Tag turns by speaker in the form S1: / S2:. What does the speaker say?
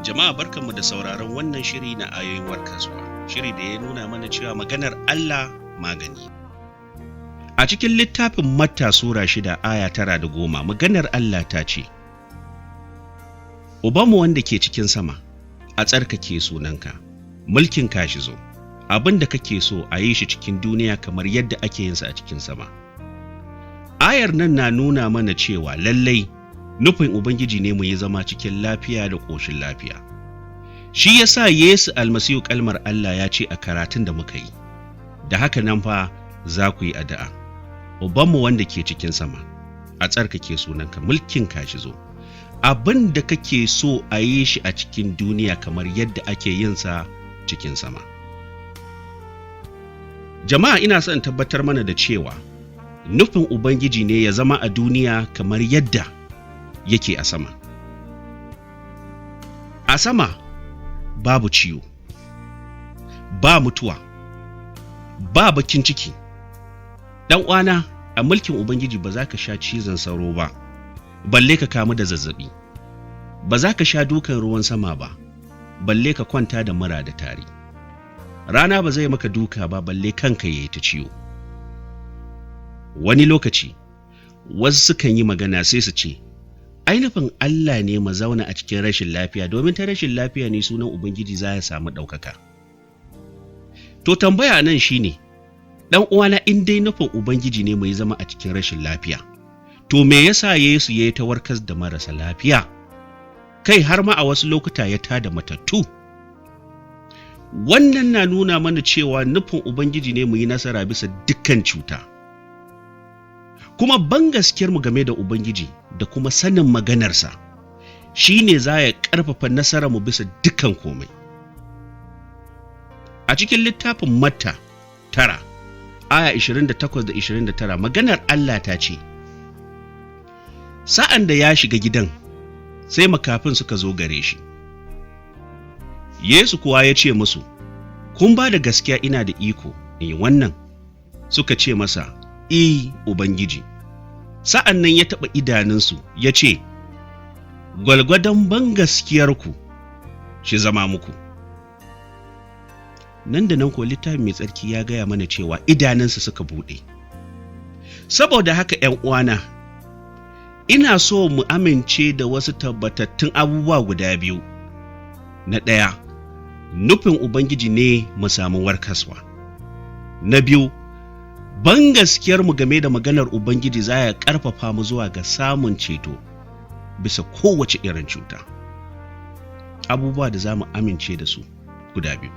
S1: Jama'a, barkanmu da sauraron wannan shiri na Ayoyin Warkaswa, shiri da ya nuna mana cewa maganar Allah magani. A cikin littafin Matta Sura 6 aya 9 da 10, maganar Allah ta ce, "Ubanmu wanda ke cikin sama, a tsarkake sunanka, mulkin ka shi zo, abin da kake so a yi shi cikin duniya kamar yadda ake yinsa a cikin sama." Ayar nan na nuna mana cewa lallai nufin Ubangiji ne mu yi zama cikin lafiya da ƙoshin lafiya. Shi ya sa Yesu Almasihu, kalmar Allah, ya ce a karatun da muka yi, "Da haka nan fa za ku yi addu'a, Ubanmu wanda ke cikin sama, a tsarkake sunanka, mulkin ka shi zo, abin da kake so a yi shi a cikin duniya kamar yadda ake yinsa cikin sama." Jama'a, ina son tabbatar mana da cewa nufin Ubangiji ne ya zama a duniya kamar yadda yake a sama. A sama babu ciwo, ba mutuwa, ba bakin ciki. Ɗan uwana, a mulkin Ubangiji ba za ka sha cizon sauro ba, balle ka kamu da zazzabi. Ba za ka sha dukan ruwan sama ba, balle ka kwanta da mura da tari. Rana ba zai maka duka ba, balle kanka ya yi ta ciwo. Wani lokaci, wasu sukan yi magana sai su ce, "Ai nufin Allah ne mu zauna a cikin rashin lafiya, domin ta rashin lafiya ne sunan Ubangiji za ya samu ɗaukaka." To, tambaya nan shine, ɗan uwana, in dai nufin Ubangiji ne mu yi zama a cikin rashin lafiya, to me yasa Yesu ya yi ta warkas da marasa lafiya? Kai, har ma a wasu lokuta ya tada matattu. Wannan na nuna mana cewa nufin Ubangiji ne mu yi nasara bisa dukkan cuta. Kuma ban gaskiyarmu game da Ubangiji da kuma sanin maganarsa shi ne za ya ƙarfafa nasararmu bisa dukkan komai. A cikin littafin Matta 9, aya 28 da 29, maganar Allah ta ce, "Sa'an da ya shiga gidan, sai makafin suka zo gare shi. Yesu kuwa ya ce musu, 'Kun ba da gaskiya ina da iko in yi wannan?' Suka ce masa, 'I, Ubangiji.' Sa'an nan ya taɓa idanunsu ya ce, 'Gwalgwadon ban gaskiyarku shi zama muku.' Nan da nan ko littafin mai tsarki ya gaya mana cewa idanunsu suka buɗe. Saboda haka, ‘yan uwana, ina so mu amince da wasu tabbatattun abubuwa guda biyu. Na ɗaya, nufin Ubangiji ne mu samu warkaswa. Na biyu, ban gaskiyarmu game da maganar Ubangiji za ya ƙarfafa mu zuwa ga samun ceto bisa kowace irin cuta. Abubuwa da za mu amince da su guda biyu.